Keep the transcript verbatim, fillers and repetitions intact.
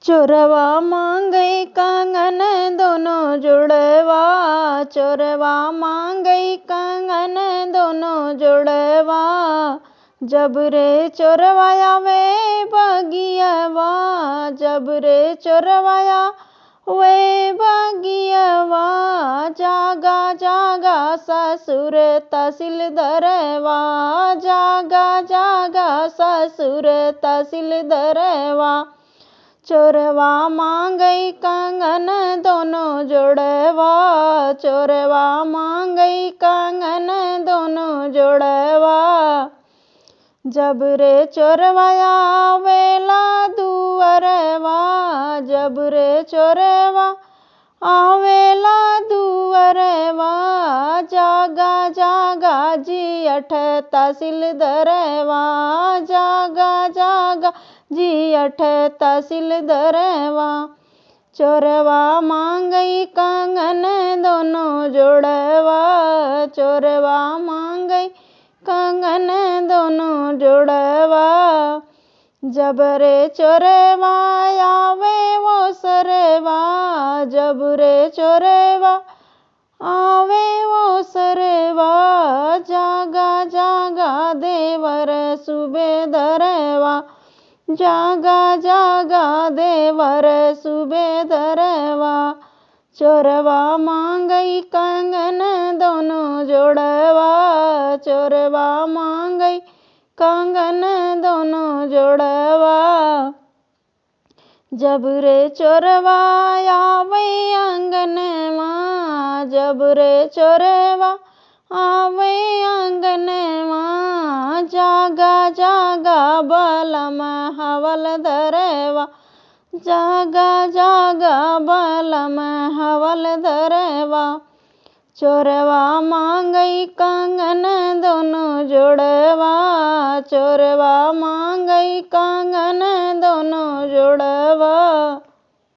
चोरवा मांगै कंगन दोनों जोड़वा, चोरवा मांगै कंगन दोनों जोड़वा। जब रे चोरवा आवे बगियवा, जब रे चोरवा आवे बगियवा, जागा जागा ससुर तहसीलदरवा, जागा जागा ससुर तहसीलदरवा। चोरवा मांगै कंगन दोनों जोड़वा, चोरवा मांगै कंगन दोनों जोड़वा। जब रे चोरवा आवेला दुअरवा, जब रे चोरवा आवेला दुअरवा, जागा जागा जियठ तहसीलदरवा, जागा जागा जियठ तहसीलदरवा। चोरवा मांगै कंगन दोनों जोड़वा, चोरवा मांगै कंगन दोनों जोड़वा। जब रे चोरवा आवे वो सरवा, जब रे चोरवा आवे वो सरवा, जागा जागा देवर सुबेदरवा, जागा जागा देवर सुबेदरवा। चोरवा मांगै कंगन दोनों जोड़वा, चोरवा मांगै कंगन दोनों जोड़वा। जब रे चोरवा आवे आंगनवा, जब रे चोरवा आवे आंगनवा, जागा जागा बलम हवलदरवा, जागा जागा बलम हवलदरवा। चोरवा मांगै कंगन दोनों जोड़वा, चोरवा मांगै कंगन